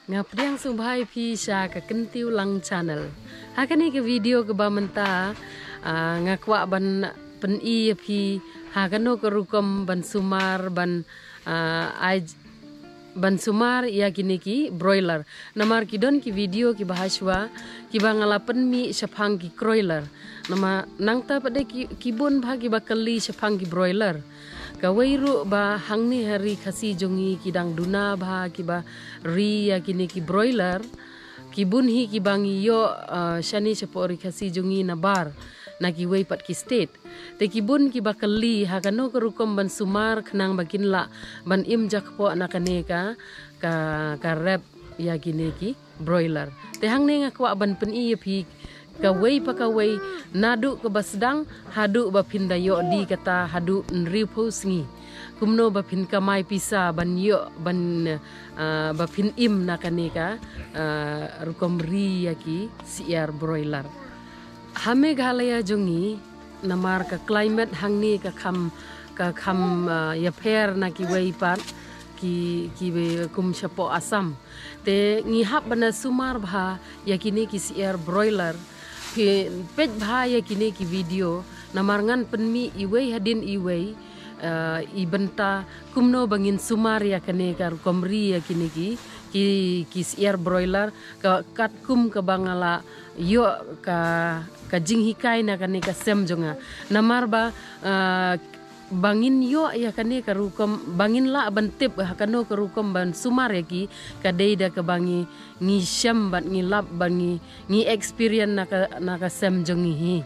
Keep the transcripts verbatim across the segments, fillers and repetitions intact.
Nga pdiang sngewbha ïa phi sha ka Kyntiew Lang Channel. Ha kane ka video kaba mynta, ah, nga kwah ban pyni ïa phi ha kano ka rukom ban sumar ban, ah, ai ban sumar ïa kine ki broiler. Namar ki don ki video kiba hashwa kiba nga la pynmih shaphang ki kroiler. Namar nangta pat de ki, ki bun bha kiba kylli shaphang ki broiler. Kawei ruh ba hangne ha ri Khasi jong ngi ki dang duna bha kiba ri ïa kine ki broiler. Ki bun hi kiba ngi ïoh, ah, shane shapoh ri Khasi jong ngi nabar na kiwei pat ki state. Te ki bun kiba kylli ha kano ka rukom ban sumar khnang ba kin lah ban im jakpoh na kane ka, ka, ka rep ïa kine ki broiler. Te hangne nga kwah ban pyni ïa phi kawei pa kawei, naduh kaba sdang haduh ba phin da ïoh die kata haduh hynriewphew sngi. Kumno ba phin kamai pisa ban ïoh ban, ah, ba phin im na kane ka, ah, rukom ri ïa ki syiar broiler. Ha Meghalaya jong ngi, namar ka climate hangne ka kham, ka kham, ah, ïapher na kiwei pat ki, ki kum shapoh Assam. Te ngi hap ban da sumar bha ïa kine ki syiar broiler. Phi peit bha ïa kine ki video, namar ngan pynmih iwei hadien iwei, ah, i bynta kumno ba ngin sumar ïa kane ka rukom ri ïa kine ki, ki, ki syiar broiler, ka katkum kaba nga la ïoh ka, ka jinghikai na kane ka sem jong nga. Namar ba, ah, ba ngin ïoh ïa kane ka rukom, ba ngin lah ban tip ha kano ka rukom ban sumar ïa ki, ka dei da kaba ngi, ngi shem bad ngi lap bad ngi, ngi experience na ka, na ka sem jong ngi hi.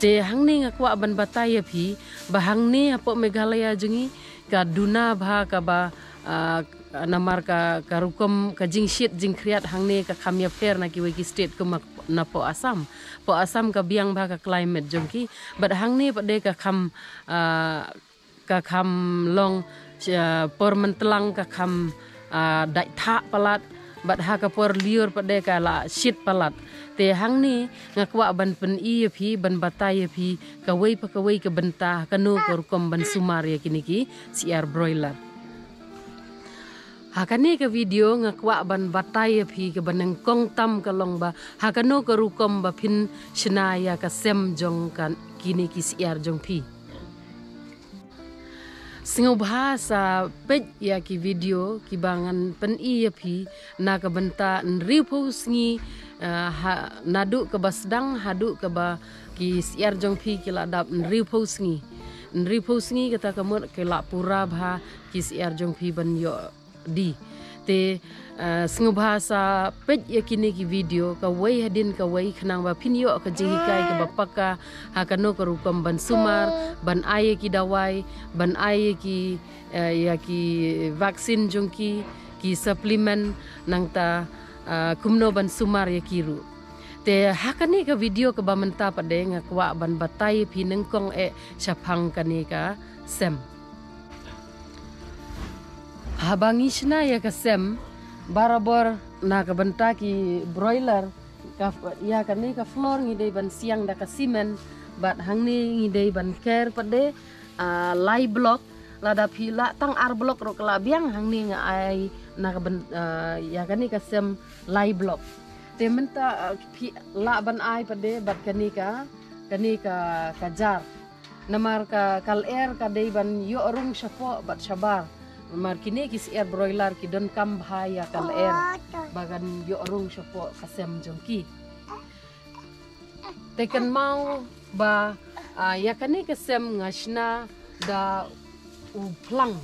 Te hangne nga kwah ban batai ïa phi ba hangne hapoh Meghalaya jong ngi ka duna bha kaba, ah, namar ka, ka rukom ka jingshit jingkhriat hangne ka kham ïapher na kiwei ki state kum napoh Assam. Poh Assam ka biang bha ka climate jong ki. Bad hangne pat de ka kham, ah, ka kham long, ah, por myntlang ka kham, ah, dait thah palat. Bad ha ka por lyiur pat de ka la shit palat. Te hangne nga kwah ban pyni ïa phi, ban batai ïa phi kawei pa kawei ka bynta kano ka rukom ban sumar ïa kine ki syiar broiler. Ha kane ka video nga kwah ban batai ïa phi kaba nyngkong tam ka long ba ha kano ka rukom ba phin shna ïa ka sem jong ka kine ki syiar jong phi. Sngewbha sa peit ïa ki video kiba ngan pyni ïa phi na ka bynta hynriewphew sngi, ah, ha, naduh kaba sdang haduh kaba ki syiar jong phi ki la dap hynriewphew sngi. Hynriewphew sngi kata ka mut ki la pura bha ki syiar jong phi ban ïoh die. Te, ah, sngewbha sa peit ïa kine ki video kawei hadien kawei khnang ba phin ïoh ka jinghikai kaba paka ha kano ka rukom ban sumar, ban ai ïa ki dawai, ban ai ïa ki, eh, ïa ki vaccine jong ki, ki supplement nangta, ah, kumno ban sumar ïa ki ruh. Te ha kane ka video kaba mynta pat de nga kwah ban batai ïa phi nyngkong eh shaphang kane ka sem. Haba ngi shna ïa ka sem, barabor na ka bynta ki broiler, ka, ïa kane ka floor ngi dei ban siang da ka cement, bad hangne ngi dei ban ker pat de, ah, lai block, lada phi lah tang ar block ruh ka la biang, hangne nga ai na ka byn-, ah, ïa kane ka sem lai block. Te mynta, ah, phi lah ban ai pat de bad kane ka, kane ka, ka jar. Namar ka, ka lyer ka dei ban ïoh rung shapoh bad shabar. Namar kine ki syiar broiler ki donkam bha ïa ka lyer ba kan ïoh rung shapoh ka sem jong ki. Te kynmaw ba, ah, ïa kane ka sem nga shna da u phlang.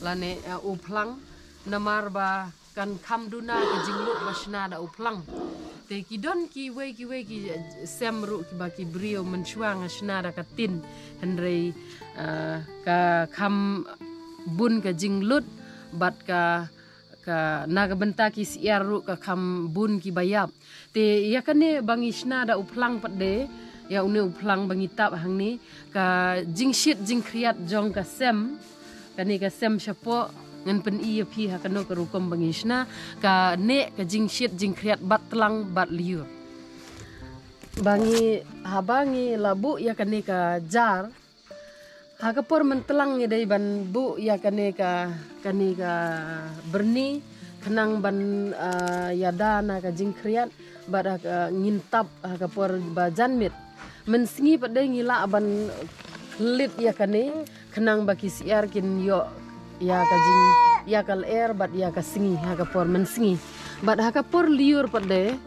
Lane, ah, u phlang namar ba kan kham duna ka jinglut ba shna da u phlang. Te ki don kiwei kiwei ki, eh, sem ruh kiba ki briew mynshuwa nga shna da ka tin. Hynrei, eh, ka kham bun ka jinglut bad ka, ka na ka bynta ki syiar ruh ka kham bun kiba ïap. Te ïa kane ba ngi shna da u phlang pat de, ïa une u phlang ba ngi tap hangne, ka jingshit jingkhriat jong ka sem, kane ka sem shapoh, ngan pyni ïa phi ha kano ka rukom ba ngi shna, kane ka jingshit jingkhriat bad tlang bad lyiur. Ba ngi, haba ngi la buh ïa kane ka jar, ha ka por myntlang ngi dei ban buh ïa kane ka, kane ka byrni, khnang ban, ah, ïada na ka jingkhriat, bad ha ka, ngin tap ha ka por ba janmiet. Mynsngi pat de ngi lah ban khlid ïa kane, khnang ba ki syiar kin ïoh ïa ka jing, ïa ka lyer bad ïa ka sngi ha ka por mynsngi. Bad ha ka por lyiur pat de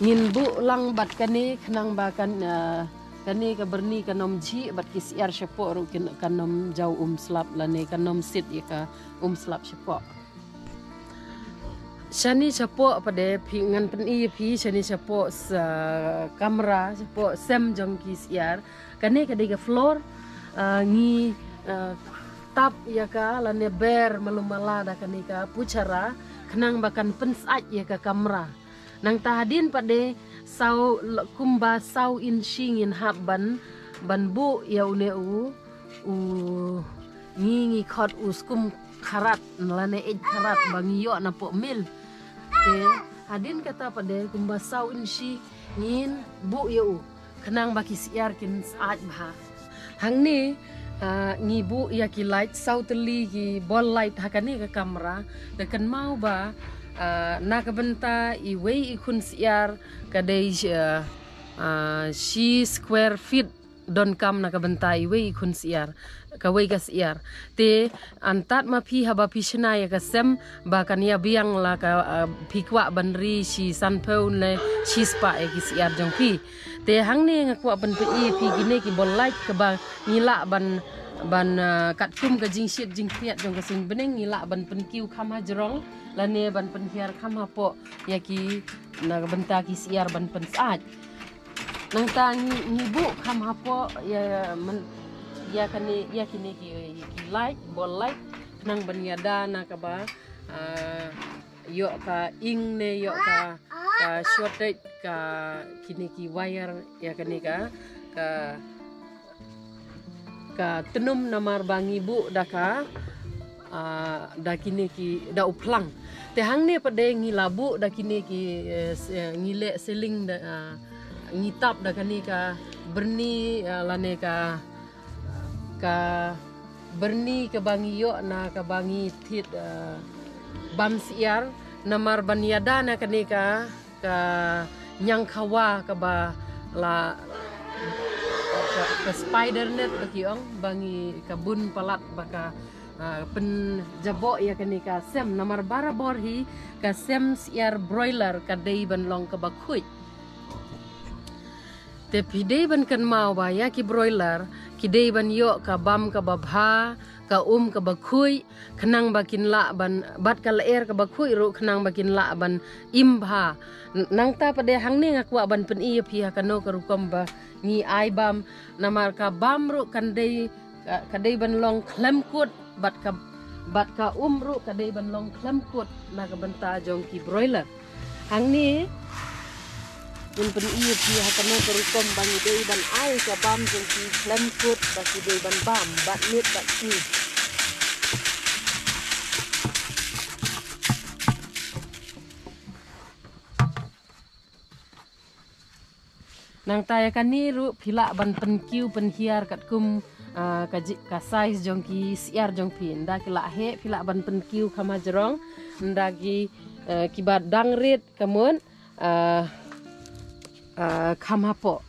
ngin buh lang bad kane, khnang ba kan, ah, kane ka byrni kan ym jhieh bad ki syiar shapoh ruh kin, kan ym jaw um slap lane kan ym sit ïa ka um slap shapoh. Shane shapoh pat de phi, ngan pyni ïa phi shane shapoh sa kamra, shapoh sem jong ki syiar. Kane ka dei ka floor, ah, ngi, ah, tap ïa ka lane ber malu mala da kane ka puchara, khnang ba kan pynsyaid ïa ka kamra. Nangta hadien pat de saw l-, kumba saw inshi ngin hap ban, ban buh ïa une u, u ngi, ngi khot u skum kharat lane eit kharat ba ngi ïoh na poh mill. Te hadien kata pat de kumba saw inshi ngin buh ïa u, khnang ba ki syiar kin syaid bha. Hangne, ah, ngi buh ïa ki light, saw tylli ki bol light ha kane ka kamra. Te kynmaw ba, ah, na ka bynta iwei i khun syiar ka dei, ah, ah, shi square feet donkam na ka bynta iwei i khun syiar, kawei ka syiar. Te antad ma phi haba phi shna ïa ka sem ba kan ïa biang la ka, ah, phi kwah ban ri shi sanphew ne shi spah ïa ki syiar jong phi. Te hangne nga kwah ban pyni ïa phi kine ki bol light kaba ngi lah ban, ban, ah, katkum ka jingshit jingkhriat jong ka suiñ bneng ngi lah ban pynkiew kham hajrong lane ban pynhiar kham hapoh ïa ki na ka bynta ki syiar ban pynsyaid. Nangta ngi, ngi buh kham hapoh ïa, men, ïa kane, ïa kine ki, ki light, bol light, khnang ban ïada na kaba, ah, ïoh ka ing ne ïoh ka, ka shortage ka kine ki wire ïa kane ka, ka, ka tnum namar ba ngi buh da ka, ah, da kine ki, da u phlang. Te hangne pat de ngi la buh da kine ki, eh, s-, eh, ngi leh ceiling da, ah, ngi tap da kane ka byrni, ah, lane ka, ka byrni kaba ngi ïoh na kaba ngi thied, ah, bam syiar namar ban ïada na kane ka ka ñiangkhawa kaba la, ka, ka spider net ba ki ong, ba ngi ka bun palat ba ka, ah, pynjaboh ïa kane ka sem namar barabor hi ka sem syiar broiler ka dei ban long kaba khuid. Te phi dei ban kynmaw ba ïa ki broiler ki dei ban ïoh ka bam kaba bha, ka um kaba khuid, khnang ba kin lah ban, bad ka lyer kaba khuid ruh khnang ba kin lah ban im bha. N-, nangta pat de hangne nga kwah ban pyni ïa phi ha kano ka rukom ba ngi ai bam, namar ka bam ruh kan dei, ka, ka dei ban long khlem kut, bad ka, bad ka um ruh ka dei ban long khlem kut na ka bynta jong ki broiler. Hangne ngan pyni ïa phi ha kano ka rukom ba ngi dei ban ai ka bam jong ki khlem kut ba ki dei ban bam bad miet bad sngi. Nangta ïa kane ruh phi lah ban pynkiew pynhiar katkum, ah, ka ji-, ka size jong ki syiar jong phi. Ynda ki lah heh phi lah ban pynkiew kham hajrong, ynda ki, eh, kiba dang rit ka mut, ah, ah, kham hapoh.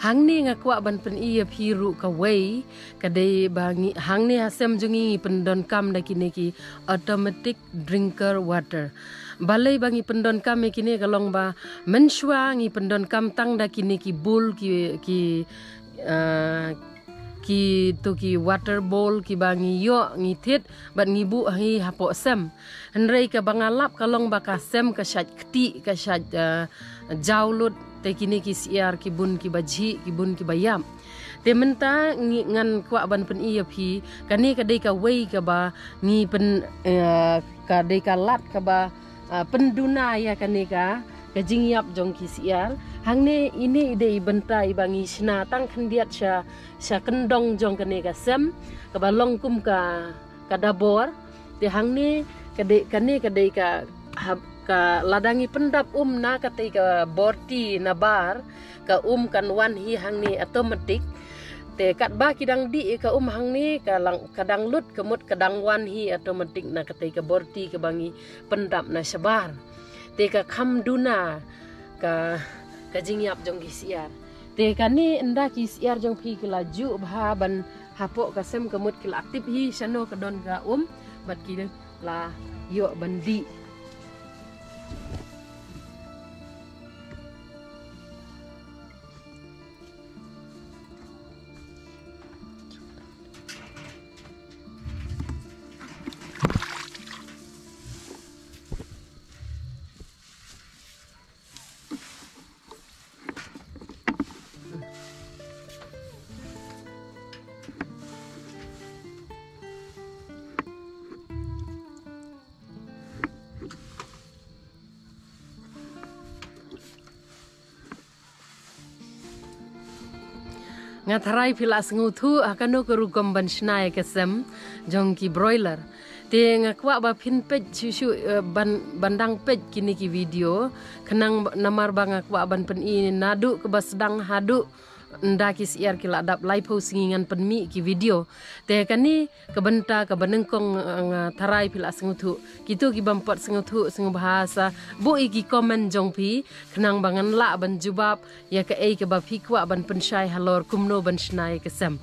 Hangne nga kwah ban pyni ïa phi ruh kawei, ka dei ba ngi, hangne ha sem jong ngi ngi pyndonkam da kine ki automatic drinker water. Balei ba ngi pyndonkam ïa kine ka long ba mynshuwa ngi pyndonkam tang da kine ki bowl ki, ki, ah, ki, to ki water bowl kiba ngi ïoh ngi thied bad ngi buh hi hapoh sem. Hynrei kaba nga lap ka long ba ka sem ka shait ktieh, ka shait, eh, jaw lut, te kine ki syiar ki bun kiba jhieh, ki bun kiba ïap. Te mynta ngi, ngan kwah ban pyni ïa phi, kane ka dei kawei kaba ngi pyn, eh, ka dei ka lad kaba, ah, pynduna ïa kane ka, ka jingïap jong ki syiar. Hangne ine i dei i bynta iba ngi shna tang khyndiat sha, sha kyndong jong kane ka sem, kaba long kum ka, ka dabor. Te hangne ka dei, kane ka dei ka hab-, Ka lada ngi pyndap um na katei ka borti na bar, ka um kan wan hi hangne automatic. Te katba ki dang dih ka um hangne, ka lang, ka dang lut ka mut ka dang wan hi automatic na katei ka borti kaba ngi pyndap na shabar. Te ka kham duna ka, ka jingïap jong ki syiar. Te kane ynda ki syiar jong phi ki la juh bha ban hapoh ka sem ka mut ki la tip hi shano ka don ka um, bad ki la ïoh ban dih. Nga tharai phi la sngewthuh ha kano ka rukom ban shna ïa ka sem jong ki broiler. Te nga kwah ba phin peit shuh shuh, eh, ban, ban dang peit kine ki video. Khnang ba, namar ba nga kwah ban pyni naduh kaba sdang haduh ynda ki syiar ki la dap laiphew sngi ngan pynmih ki video. Te kane ka bynta kaba nyngkong, eh, nga tharai phi la sngewthuh. Kito ki bym pat sngewthuh sngewbha sa buh ïa ki comment jong phi, khnang ba ngan lah ban jubab ïa kaei kaba phi kwah ban pynshai halor kumno ban shna ïa ka sem.